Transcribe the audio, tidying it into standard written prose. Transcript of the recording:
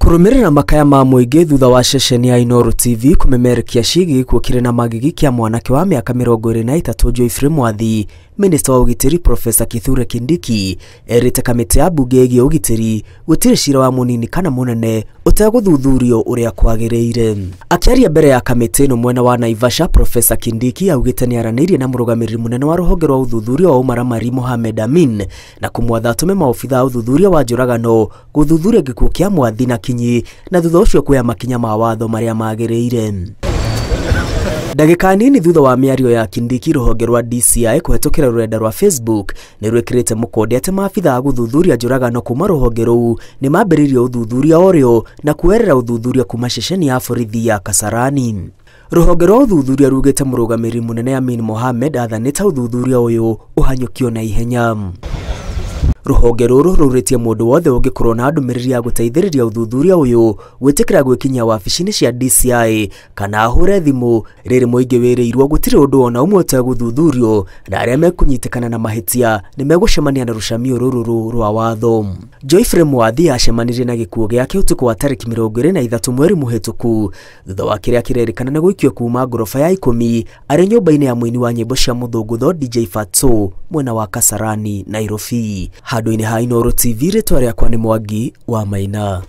Kũrũmĩrĩra makaya ma mũingĩ thutha wa ceceni ya Inooro TV kũmemerekia ciĩgiĩ gĩkuũ kĩrĩ na magigi kĩa mwanake wa mĩaka 23 Geoffrey Mwathi, Minista wa ũgitĩri Profesa Kithure Kindiki erĩte kamĩtĩ ya mbunge ĩgiĩ ũgitĩri gũtirĩ cira wa mũnini kana mũnene ũtegũthuthurio ũrĩa kwagĩrĩire. Akĩaria mbere ya kamĩtĩ ĩno mwena wa Naivasha, Profesa Kindiki augĩte nĩaranĩirie na mũrũgamĩrĩri mũnene wa rũhonge rwa ũthuthuria wa ũmaramari Mohamed Amin na kũmwatha atũme maobitha a ũthuthuria wa njũragano gũthuthuria gĩkuũ kĩa Mwathi na kinyi na thutha ũcio kuoya makinya ma watho marĩa magĩrĩire. Ndagĩka nini thutha wa mĩario ya Kindiki, rũhonge rwa DCI kũhetũkĩra rũrenda rwa Facebook nĩ rwĩkĩrĩte mũkonde atĩ maabitha a gũthuthuria njũragano kuma rũhonge rũu nĩ mambĩrĩirie ũthuthuria orĩo na kuoerera ũthuthuria kuma ceceni ya borithi ya Kasarani. Rũhonge rwa ũthuthuria rugĩte mũrũgamĩrĩri mũnene Amin Mohamed athanĩte ũthuthuria ũyũ ũhanyũkio na ihenya. Rũhonge rũrũ rũrĩtie mũndũ wothe ũngĩkorwo na ndũmĩrĩri ya gũteithĩrĩria ũthuthuria ũyũ gwĩtĩkĩra gwĩkinyia wabici-inĩ cia DCI kana ahũre thimũ rĩrĩ mũingĩ wĩrĩirwo gũtirĩ ũndũ ona ũmwe ũtegũthuthurio na arĩa mekũnyitĩkana na mahĩtia nĩ megũcemania na rũcamio rũrũrũ rwa watho. Geoffrey Mwathi acemanirie na gĩkuũ gĩake ũtukũ wa tarĩki 23 mweri mũhĩtũku thutha wa kĩrĩa kĩrerĩkana nĩ gũikio kuma ngoroba ya 10 arĩ nyũmba-inĩ ya mũini wa nyĩmbo cia mũthũngũtho DJ Fatso mwena wa Kasarani, Nairobi. Handũ-inĩ ha Inooro TV, rĩtwa rĩakwa nĩ Mwangi wa Maina.